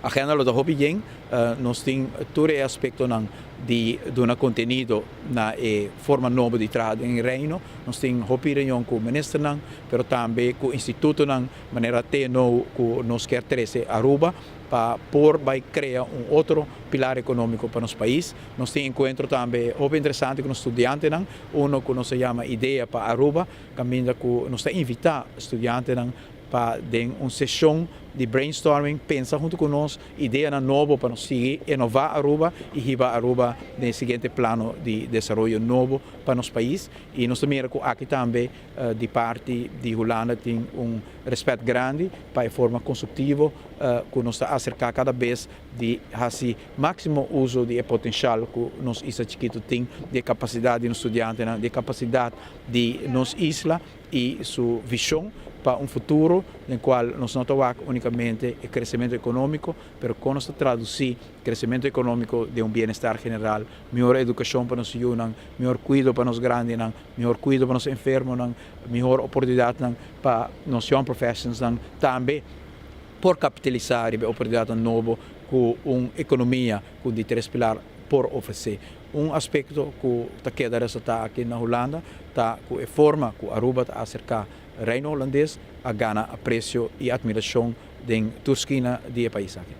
Agenda lo ta hopi yen, nos tin tur e aspectonan di duna contenido na e forma nobo di traha den Reino. Nos tin hopi reunion cu ministernan, pero tambe cu institutonan manera TNO cu nos kier trece Aruba pa por bay crea un otro pilar economico pa nos pais. Nos tin encuentro tambe hopi interesante cu nos studiantenan, uno cu nos ta yama Idea pa Aruba, caminda cu nos ta invita studiantenan pa den un sesion di brainstorming pensa hunto cu nos ideanan nobo pa nos sigui inova Aruba y hiba Aruba den e siguiente plano di desaroyo nobo pa nos pais. Y nos ta mira cu aki tambe di parti di Hulanda tin un respet grandi pa e forma constructivo cu nos ta acerca cada bes di haci maximo uzo di e potencial cu nos isla chikito tin, di e capacidad di nos studiantenan, di e capacidad di nos isla y su vision pa un futuro den cual nos no ta wak unicamente e crecemento economico, pero con nos ta traduci crecemento economico den un bienestar general, mihor educacion pa nos yunan, mihor cuido pa nos grandinan, mihor cuido pa nos enfermonan, mihor oportunidadnan pa nos young professionalsnan tambe por capitalisa riba e oportunidadnan nobo cu un economia cu di tres pilar por ofrece. Un aspecto cu ta keda resalta aki na Hulanda ta cu e forma cu Aruba ta acerca Reino Hulandes a gana aprecio y admiracion den tur skina di e pais aki.